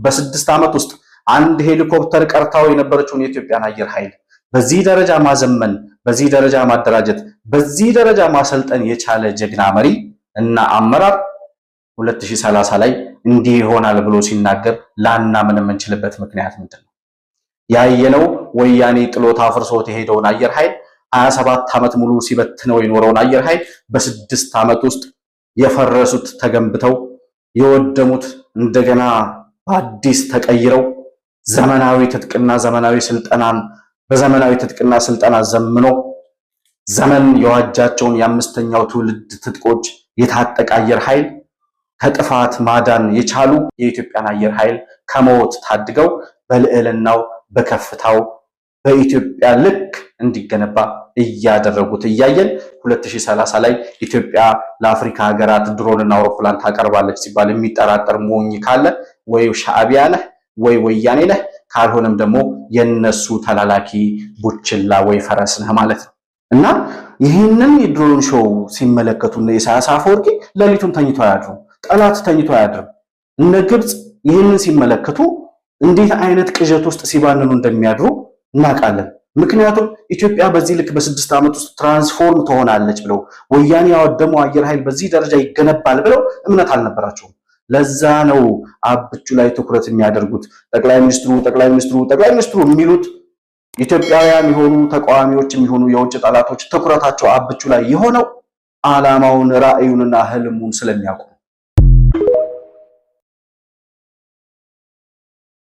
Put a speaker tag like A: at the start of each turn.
A: በ6 ዓመት ውስጥ አንድ ሄሊኮፕተር ቀርታው የነበረችውን የኢትዮጵያን አየር ኃይል በዚህ ደረጃ ማዘመን፣ በዚህ ደረጃ ማደራጀት፣ በዚህ ደረጃ ማሰልጠን የቻለ ጀግና መሪ እና አመራር 2030 ላይ እንዲህ ይሆናል ብሎ ሲናገር ላናምን የምንችልበት ምክንያት ምንድን ነው? ያየነው ወያኔ ጥሎት አፍርሶት የሄደውን አየር ኃይል፣ 27 ዓመት ሙሉ ሲበትነው የኖረውን አየር ኃይል በ6 ዓመት ውስጥ የፈረሱት ተገንብተው፣ የወደሙት እንደገና በአዲስ ተቀይረው፣ ዘመናዊ ትጥቅና ዘመናዊ ስልጠናን በዘመናዊ ትጥቅና ስልጠና ዘምኖ፣ ዘመን የዋጃቸውን የአምስተኛው ትውልድ ትጥቆች የታጠቀ አየር ኃይል ከጥፋት ማዳን የቻሉ፣ የኢትዮጵያን አየር ኃይል ከሞት ታድገው በልዕልናው በከፍታው በኢትዮጵያ ልክ እንዲገነባ እያደረጉት እያየን 2030 ላይ ኢትዮጵያ ለአፍሪካ ሀገራት ድሮንና አውሮፕላን ታቀርባለች ሲባል የሚጠራጠር ሞኝ ካለ ወይ ሻዕቢያ ነህ ወይ ወያኔ ነህ፣ ካልሆነም ደግሞ የነሱ ተላላኪ ቡችላ ወይ ፈረስ ነህ ማለት ነው። እና ይህንን የ drone show ሲመለከቱ እነ ኢሳያስ አፈወርቂ ሌሊቱን ተኝቶ አያድሩም። ጠላት ተኝቶ አያድርም። እነ ግብፅ ይህንን ሲመለከቱ እንዴት አይነት ቅዠት ውስጥ ሲባንኑ እንደሚያድሩ እናውቃለን። ምክንያቱም ኢትዮጵያ በዚህ ልክ በ6 ዓመት ውስጥ transform ትሆናለች ብለው፣ ወያኔ ያወደመው አየር ኃይል በዚህ ደረጃ ይገነባል ብለው እምነት አልነበራቸውም። ለዛ ነው አብቹ ላይ ትኩረት የሚያደርጉት። ጠቅላይ ሚኒስትሩ፣ ጠቅላይ ሚኒስትሩ፣ ጠቅላይ ሚኒስትሩ የሚሉት ኢትዮጵያውያን የሆኑ ተቃዋሚዎች የሚሆኑ የውጭ ጠላቶች ትኩረታቸው አብቹ ላይ የሆነው ዓላማውን፣ ራዕዩንና ህልሙን ስለሚያውቁ ነው።